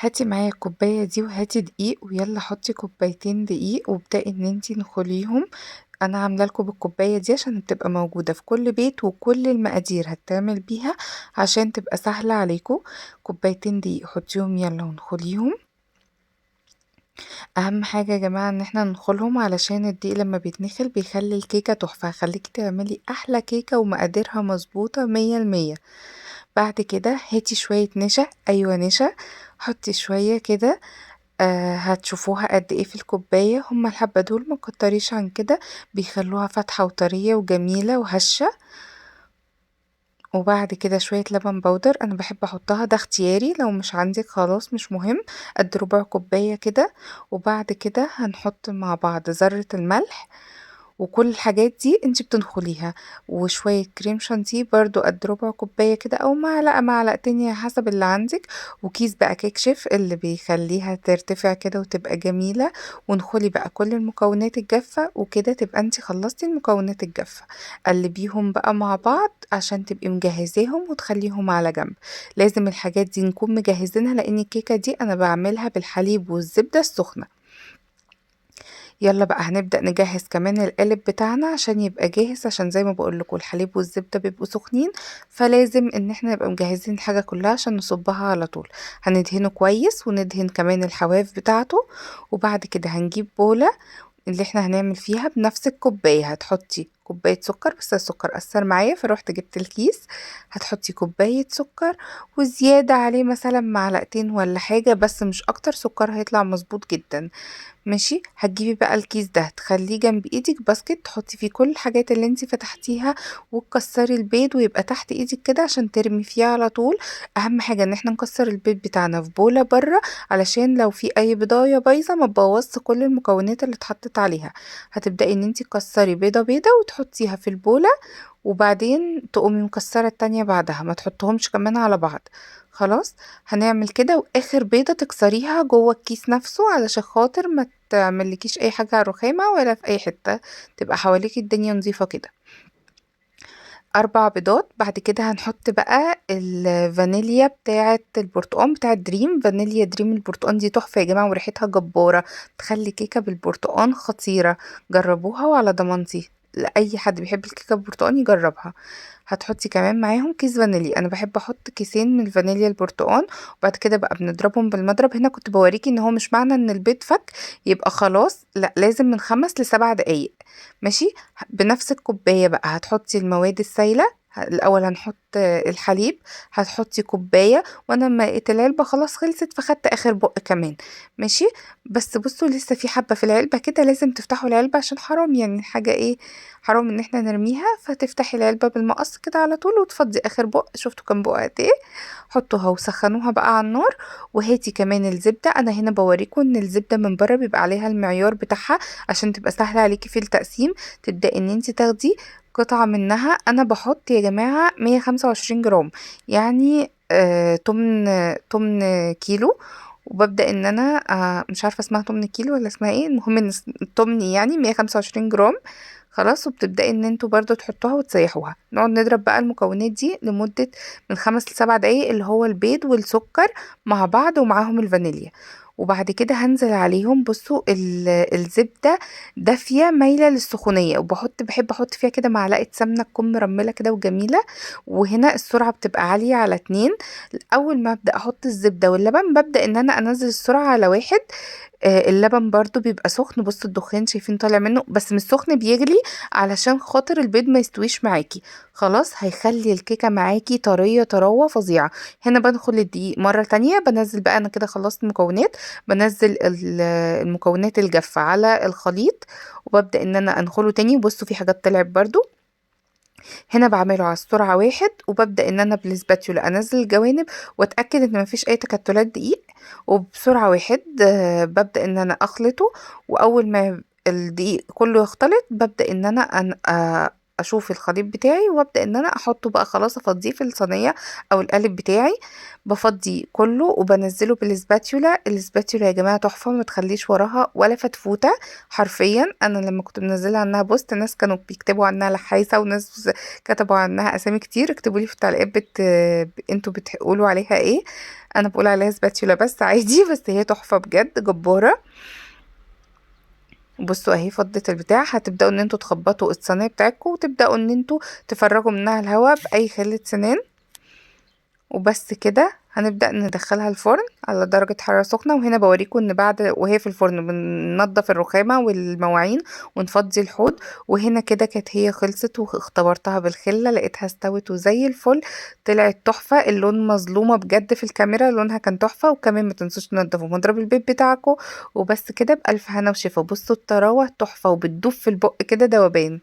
هاتي معايا الكوباية دي وهاتي دقيق، ويلا حطي كوبايتين دقيق وابدأي ان انتي نخليهم. انا عامله لكم بالكوبايه دي عشان تبقى موجودة في كل بيت، وكل المقادير هتتعمل بيها عشان تبقى سهلة عليكم. كوبايتين دقيق حطيهم يلا ونخليهم. اهم حاجة يا جماعة ان احنا ننخلهم، علشان الدقيق لما بيتنخل بيخلي الكيكه تحفة، هخليكي تعملي احلى كيكة ومقاديرها مظبوطة مية المية. بعد كده هاتي شوية نشا، ايوه نشا، حطي شوية كده، هتشوفوها قد ايه في الكوباية. هما الحبة دول ما كتريش عن كده، بيخلوها فاتحة وطريه وجميلة وهشه. وبعد كده شوية لبن بودر، انا بحب احطها، ده اختياري لو مش عندك خلاص مش مهم، قد ربع كوباية كده. وبعد كده هنحط مع بعض ذره الملح، وكل الحاجات دي انتي بتنخليها، وشوية كريم شانتيه برضو قد ربع كوباية كده او معلقة معلقتين يعني حسب اللي عندك، وكيس بقى كيك شيف اللي بيخليها ترتفع كده وتبقى جميلة. وانخلي بقى كل المكونات الجافة، وكده تبقى انتي خلصتي المكونات الجافة. قلبيهم بقى مع بعض عشان تبقي مجهزاهم وتخليهم على جنب. لازم الحاجات دي نكون مجهزينها، لان الكيكة دي انا بعملها بالحليب والزبدة السخنة. يلا بقى هنبدأ نجهز كمان القالب بتاعنا عشان يبقى جاهز، عشان زي ما بقول لكم الحليب والزبدة بيبقوا سخنين، فلازم ان احنا نبقى مجهزين الحاجة كلها عشان نصبها على طول. هندهنه كويس وندهن كمان الحواف بتاعته. وبعد كده هنجيب بولة اللي احنا هنعمل فيها بنفس الكوباية، هتحطي كوباية سكر، بس السكر أثر معايا فروحت جبت الكيس. هتحطي كوباية سكر وزيادة عليه مثلا معلقتين ولا حاجة، بس مش أكتر، سكر هيطلع مظبوط جدا. ماشي. هتجيبي بقى الكيس ده تخليه جنب ايدك basket، تحطي فيه كل الحاجات اللي انتي فتحتيها، وتكسري البيض ويبقى تحت ايدك كده عشان ترمي فيه على طول. اهم حاجة ان احنا نكسر البيض بتاعنا في بوله بره، علشان لو في اي بضايه بايظة ما تبوظش كل المكونات اللي اتحطت عليها. هتبداي ان انتي تكسري بيضة بيضة وتحطيها في البوله، وبعدين تقومي مكسرة التانية بعدها، ما تحطهمش كمان على بعض. خلاص هنعمل كده. واخر بيضة تكسريها جوه الكيس نفسه علشان خاطر ما تعملكيش اي حاجة على الرخامه ولا في اي حتة، تبقى حواليكي الدنيا نظيفة كده. 4 بيضات. بعد كده هنحط بقى الفانيليا بتاعه البرتقان، بتاعه دريم، فانيليا دريم البرتقان دي تحفة يا جماعة، وريحتها جبارة، تخلي كيكة بالبرتقان خطيرة، جربوها وعلى ضمانتي، لاي حد بيحب الكيكه بالبرتقان يجربها. هتحطي كمان معاهم كيس فانيليا، انا بحب احط كيسين من الفانيليا البرتقان. وبعد كده بقى بنضربهم بالمضرب. هنا كنت بوريكي ان هو مش معنى ان البيض فك يبقى خلاص، لا، لازم من 5 ل7 دقايق. ماشي. بنفس الكوباية بقى هتحطي المواد السايله. الاول هنحط الحليب، هتحطي كوباية، وانا لما لقيت العلبة خلاص خلصت فخدت اخر بق كمان. ماشي. بس بصوا لسه في حبه في العلبة كده، لازم تفتحوا العلبة عشان حرام، يعني حاجة ايه، حرام ان احنا نرميها. فتفتحي العلبة بالمقص كده على طول وتفضي اخر بق. شفتوا كام بق قد ايه؟ حطوها وسخنوها بقى على النار. وهاتي كمان الزبدة. انا هنا بوريكم ان الزبدة من بره بيبقى عليها المعيار بتاعها عشان تبقى سهلة عليكي في التقسيم. تبداي ان انت تاخدي قطعه منها. انا بحط يا جماعة 125 جرام، يعني، 8 كيلو. وببدأ ان انا، مش عارفة اسمها 8 كيلو ولا اسمها ايه، المهم ان التمن يعني 125 جرام. خلاص. وبتبدأي ان انتوا برضو تحطوها وتسيحوها. نقعد نضرب بقى المكونات دي لمدة من 5 ل7 دقايق، اللي هو البيض والسكر مع بعض ومعاهم الفانيليا. وبعد كده هنزل عليهم، بصوا الزبدة دافية مايلة للسخونية، بحب احط فيها كده معلقة سمنة تكون مرملة كده وجميلة. وهنا السرعة بتبقى عالية على 2. اول ما ابدأ احط الزبدة واللبن ببدأ ان انا انزل السرعة على 1. اللبن برضو بيبقى سخن، بصوا الدخان شايفين طالع منه، بس مش سخن بيغلي علشان خاطر البيض ما يستويش معاكي. خلاص هيخلي الكيكة معاكي طرية طراوة فظيعة. هنا بدخل الدقيق مرة تانية، بنزل بقى، انا كده خلصت المكونات، بنزل المكونات الجافة على الخليط وببدأ ان انا انخله تاني. بصوا في حاجات طلعت برضو. هنا بعمله على السرعة 1، وببدأ ان انا بالسباتيولا انزل الجوانب واتأكد ان مفيش اي تكتلات دقيق، وبسرعة 1، ببدأ ان انا اخلطه. واول ما الدقيق كله يختلط ببدأ ان انا اشوف الخليط بتاعي وابدا ان انا احطه بقى، خلاص افضيه في الصينية او القالب بتاعي. بفضي كله وبنزله بال spatula. ال spatula يا جماعة تحفة، ما تخليش وراها ولا فتفوته حرفيا. انا لما كنت منزله عنها post ناس كانوا بيكتبوا عنها لحاسة، وناس كتبوا عنها اسامي كتير. اكتبوا لي في التعليقات انتوا بتقولوا عليها ايه. انا بقول عليها spatula بس عادي، بس هي تحفة بجد جبارة. بصوا اهي فضت البتاع. هتبداوا ان انتوا تخبطوا الصينية بتاعتكم وتبداوا ان انتوا تفرغوا منها الهواء باي خله سنان. وبس كده هنبدا ندخلها الفرن على درجه حرارة سخنة. وهنا بوريكم ان بعد وهي في الفرن بننضف الرخامه والمواعين ونفضي الحوض. وهنا كده كانت هي خلصت، واختبرتها بالخله لقيتها استوت وزي الفل، طلعت تحفة. اللون مظلومة بجد في الكاميرا، لونها كان تحفة. وكمان ما تنسوش تنضفوا مضرب البيت بتاعكم. وبس كده، بالف هنا وشفا. بصوا الطراوه تحفة وبتدوب في البق كده دوبان.